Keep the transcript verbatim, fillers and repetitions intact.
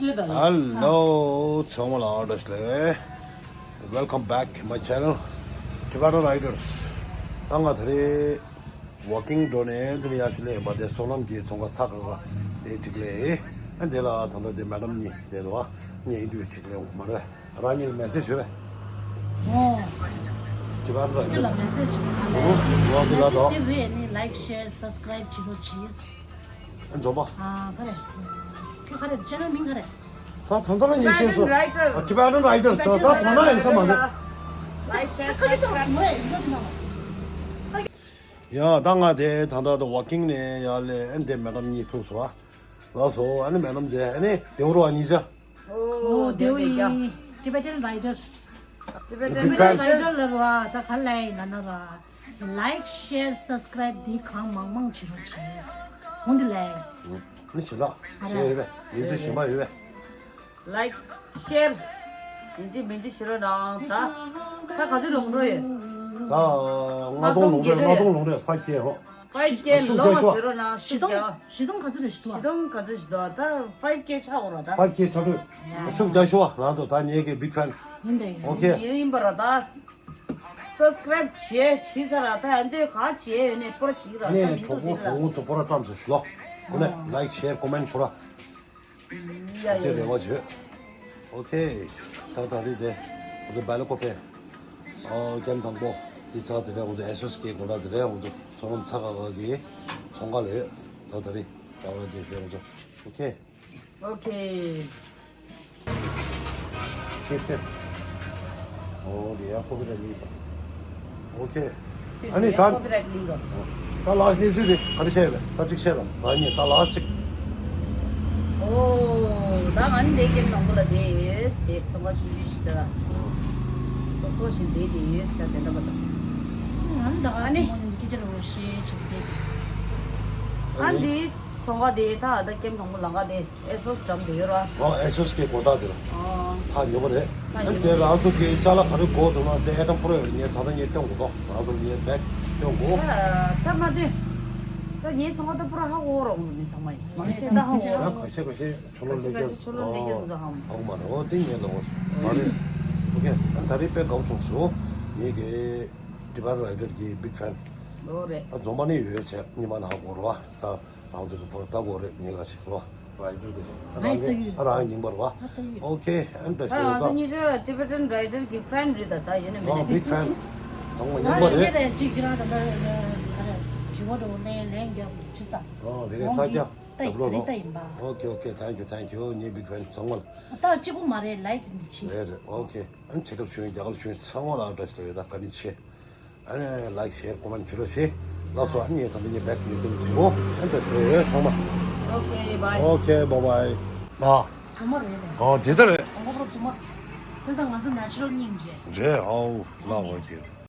Hello, ཚང་མ་ལ་བཀྲ་ཤིས་བདེ་ལེགས། Welcome back my channel, Tibetan Riders. ད་ང་ད་རེས་ཝོག་ཀིང་འགྲོ་ནས་དེ་ནས་ཡར་ཞིག་སླེབས་པ་དེ་སོ་ནམ་གྱི་ཚོང་ཁང་ཚ་ཁ་ཁ་དེ་ཅིག་སླེབས། ཨ་འདི་ལ་ད་ལྟ་དེ་མེ་ཌམ་གཉིས་བསྡད་འདུག་ཨ་ངས་ཨིན་ཊར་བིའུ་ཅིག་སླེབས་འོང་མ་རེད། རང་ཉིད་ལ་མེ་སེ་ཇི་ཞུ་རེད། ཨོ། Tibetan Riders. ཁྱོད་ལ་མེ་སེ་ཇི་ཞིག་ཨ་ལས། ཨོ་ལ་མེ་སེ་ཇི་དེ་རེད། ཨ་ནི་ལའིཀ་ཤེར་སབ་སི་ཀ་རའིབ་བྱེད་རོགས་གྱིས། འཛོམས་པ། ཨ་ག་རེ། ཁྱོད་ག་རེ་ཅེ་ནལ་མིང་ག་རེ། ད་ད་ལྟ་ལ་ཉེ་ཤེས་སོ། Tibetan Riders. ཨ་Tibetan Riders ད་ད་དོ་སྣང་ཡིན་ས་མ་རེད། Like, share, subscribe. ཡ་ད་ང་དེ་ད་ལྟ་དུ་ཝོག་ཀིང་ནས་ཡར་ལ་ཨ་ནི་དེ་མེ་ཌམ་གཉིས་ཐུག་སོང་ཨ། ལགས་སོ། ཨ་ནི་མེ་ཌམ་དེ་ཨ་ནི་དེ་འུར་བ་གཉིས་ཆ། ཨོ་དེ་བོ་ཡིན། Tibetan Riders. Tibetan Riders. Tibetan Riders ལ་ར་ད་ག་ལ་ཡིན་ལ་ན་ར། Like, share, subscribe འདི་གང་མང་མང་བྱེད་རོགས་བྱེད། འོ་འདི་ལས། ནི་ཞེ་དྲག་ཞེ་ཡོད་པས། མི་ཚོ་ཞེ་མ་ཡོད་པས། Like, share ཡིན་གཅིག་མིན་གཅིག་བྱེད་རོགས་གནང་། ད་ད་ག་ཚོད་ལོངས་འགྲོ་ཡོད། ད་ལྔ་སྟོང་ལོངས་འགྲོ། ལྔ་སྟོང་ལོངས་འགྲོ། ཕའིབ་ཀེ་ཧོ། ཕའིབ་ཀེ་ཤུགས་རྒྱག་ལོངས་ཤོག་ཟེར་རོགས་གནང་། ཤུགས་རྒྱག་བཞི་སྟོང་ག་ཚོད་རེད་ཞུ་དོ། བཞི་སྟོང་ག་ཚོད་ཞུ་དོ། ད་ཕའིབ་ཀེ་ཆགས་འོ་ར་ད། ཕའིབ་ཀེ་ཆགས་འགྲོ། ཤུགས་རྒྱག་ཤོག་ང་ཚོ་ད་ངེད་ཀྱི་བིག་ཕེན། ཡིན་ད་ཡིན། ཨོ་ཁེ། ཡིན་པ་ར་ད། སབ་སི་ཀ་རའིབ་བྱས་བྱས་ཚར་ར་ད་ཨ་འདོད་ག་བྱས་ཡོད་ནས་སྤོར་བྱེད་ར་ད་ནས་མི་གྲོགས་འདུག་པོ་དེ་ལ། གྲོགས་པོ་ཚོ་སྤོར་བཀྲམ་ཚོ་ཞུ་ལོ། ཨོ་ནས་ལའིཀ་ཤེར་ཀོ་མེན་ཕུ་ར། ཡ་དེ་ཡ་རེ་བ་བྱོས། ཨོ་ཁེ། ད་ད་རེད་དེ། ཨོ་དེ་སྦེལ་ཀོབ་པེ། ཨོ་ཀེམ་དང་པོ། དེ་ཚ་དེ་རེད། ཨོ་དེ་ཨེ་སོ་སི་ཀེ་དགོན་པ་དེ་རེད། ཨོ་དེ་ཚོ་རོམ་ཚ་ག་ག་གི་ཚོང་ཁ་ལས། ད་ད་རེད། ད་བ་དེ་རེད། ཨོ་དེ། ཨོ་ཁེ། ཨོ་ཁེ། ཁྱེད་ཚེ། ཨོ་དེ་ཡ་ཁོ་པི་ར་ལི་ད། ཨོ་ཁེ། ཨ་ནི་ད། ད་ལགས་གནས་ཚུལ་དེ་ག་རེ་བཤད་ཡོད་པས། ད་ཅིག་བཤད་དང་། ང་གཉིས་ད་ལགས་ཅིག་ཨོ་ད་ང་ནི་དེ་ཀེམ་ནང་པོ་ལ་བསྡད་ཡོད། དེ་ཚང་མ་ཆུང་ཆུང་ཞིག་ད་ལ་སོག་སོག་བཞིན་བསྡད་དེ་ཡོད། ད་དེ་འདྲ་མ་གཏོགས། ང་ནི་ད་ག་ཨ་ནི་སི་མོ་ནི་ཀི་ཅར་འོ་ཤེས་ཆེ་བསྡད་དེ། ཨ་ནི་ཚོང་ཁ་དེ་ད་ད་ཀེམ་ནང་པོ་ལ་ཁ་དེ། ཨེ་སོ་སི་འགྲམ་དུ་ཡོད་ར། ཨོ་ཨེ་སོ་སི་གི་སྒོ་འགྲམ་དེ་ལ། ཨོ། ཐག་ཉེ་པོ་རེད། ཐག་ཉེ་པོ་རེད། ཨ་དེ་རང་ཚོ་གི་ཅ་ལག་ག་རེ་དགོས་འདུག་ན་དེ་ཨེ་ཊམ་པོ་རེ་ངས་ད་ལྟ་ངས་སྟོན་དགོས་དོ། རང་ཚོ་ངས་བེག་སྟོན་དགོས། ད་ད་མ་དེ། ད་ངས་ཚོང་ཁང་ད་པོ་ར་ཧ་གོ་རོགས་མི་ཚང་མ་ཡིན། མ་ཁྱེད་ད་ཧ་གོ་ཡང་རོགས། ཁ་ཤས་ཁ་ཤས་ཆོ་ལོ་ཁ་ཤས་ལེགས་ཀྱང་ཁ་ཤས་ཆོ་ལོ་ལེགས་ཀྱང་འདུག་ཧ་མ། ཧ་གོ་མ་རེད། ཨོ་དེ་ངས་ལོ་མ་རེད། ཨོ་ཁེ། ད་རེས་དཔེ་དགའ་བོ་བྱུང་སོང་། ངས་གི་ཊི་བེཊ་རའི་ཌར་གི་བིག་ཕེན། ཨོ་རེད། ཨ་འཛོམས་པ་ནི་ཡོད་ཚད་ཉི་མ་ན་ཧ་གོ་རོགས་ད། རང་ཚོ་གི་བོར་ལྟ་དགོས་རེད། ངས་ག་ཞིག་རོ། ར་ཡི་ཏུ་དེ་ཞིག་ང་ཡི་ལྟ་ཡོད། ཨ་རང་ཉིན་པར་བ། ང་ལྟ་ཡོད། ཨོ་ཁེ། ཨན་ད་ད་ང་ཚོ་གཉིས་ཆ་ཊི་བེ་ཊན་རའི་ཌར་གི་ཕེན་རེད། ད་ད་ཡོད་ན་མེད་ན་ཨ་བིག་ཕེན། ཚང་མ་ཡིན་པ་རེད། ང་ཞིག་རེད་ཅིག་ཁྱེད་རང་ད་ད་ད་ད་ད་དྲི་བ་འདྲ་བོ་ལན་ལན་རྒྱབ་ནས་ཁྲི་ས། ཨོ་དེ་གའི་ས་རྒྱ་ད་བློ་རོ། ཨོ་ཁེ་ཨོ་ཁེ། ཐེང་ཀྱུ་ཐེང་ཀྱུ། ངའི་བིག་ཕེན་ཚང་མ་ལ། ད་གཅིག་པུ་མ་རེད། ལའིཀ་འདི་ཆེ། རེད་རེད། ཨོ་ཁེ། ཨན་ཆེ་གྲབས་ཞུ་ཡིན། རྒྱ་གར་ཞུ་ཡིན། ཚང་མ་ལ་ཨ་བཀྲ་ཤིས་ལ་ཡོད། ད་བཀའ་དྲིན་ཆེ། ཨ་ནི་ལའིཀ་ཤེར་ཀོ་མེན་བྱེད་རོགས་བྱེད། ལགས་སོ། ཨ་ནི་ངས་ད་ལྟ་ངས་བེག་ཉོས་ཏེ་བྱེད་གོ། ཨ་ནི་ད་ཞེས་ཚང་མ། ཨོ་ཁེ་བའི། ཨོ་ཁེ་བའི་བའི། ཨ། རྫུན་མ་རེད་རེད། ཨོ་དེ་ལྟ་རེད། དང་པོ་པོ་རྫུན་མ། དེ་ལྟ་ང་ཚོ་ནེ་ཆུ་རལ་སྙིང་རྗེ། རེད། ཨའུ་ལགས་འོ་ཁེ།